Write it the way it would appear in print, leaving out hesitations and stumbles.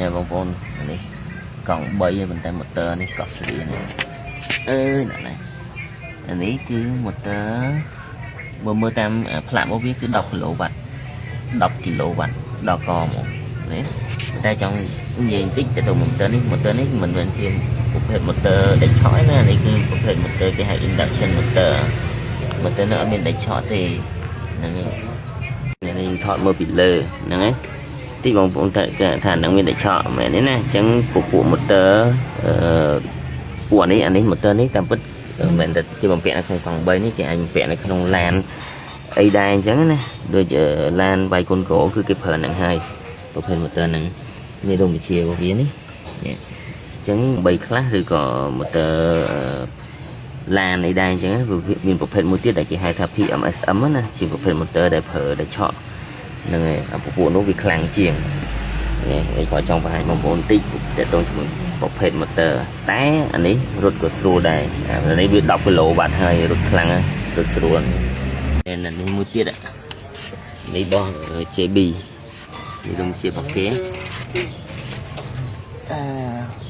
នេះបងប្អូននេះកង់3ប៉ុន្តែ motor នេះកប់ស្រៀងអឺណានេះអានេះគឺ motor បើមើលតាមផ្លាករបស់វាគឺ10គីឡូវ៉ាត់10គីឡូវ៉ាត់ដល់កហ្មងនេះតែចង់និយាយបន្តិចទៅទៅ motor នេះ motor នេះមិនមែនជាប្រភេទ motor ដែកឆក់ទេណានេះគឺប្រភេទ motor គេហៅ induction motor motor នោះអត់មានដែកឆក់ទេហ្នឹងហើយនេះថតមើលពីលើហ្នឹងហើយទីបងប្អូនតែថាហ្នឹងមានដែកឆក់មែនទេណាអញ្ចឹងពពួក motor អឺពួកអានេះអានេះ motor នេះតាមពិតមិនមែនតែគេបំពាក់នៅក្នុងកង់3នេះគេអាចបំពាក់នៅក្នុងឡានអីដែរអញ្ចឹងណាដូចឡានវាយកូនកោគឺគេប្រើហ្នឹងហើយប្រភេទ motor ហ្នឹងមានរោមវិជារបស់វានេះនេះអញ្ចឹង3ខ្លះឬក៏ motor ឡានអីដែរអញ្ចឹងវាមានប្រភេទមួយទៀតដែលគេហៅថា PMSM ណាជាប្រភេទ motor ដែលប្រើដែលឆក់ហ្នឹងហើយអាពពួកនោះវាខ្លាំងជាងនេះឯគាត់ចង់បង្ហាញបងប្អូនតិចតើតងជាមួយប្រភេទ motor តែអានេះរត់ក៏ស្រួលដែរអានេះវា10គីឡូបាត់ហើយរត់ខ្លាំងរត់ស្រួលនេះនេះមួយទៀតនេះរបស់ JB នេះរំជារបស់គេអឺ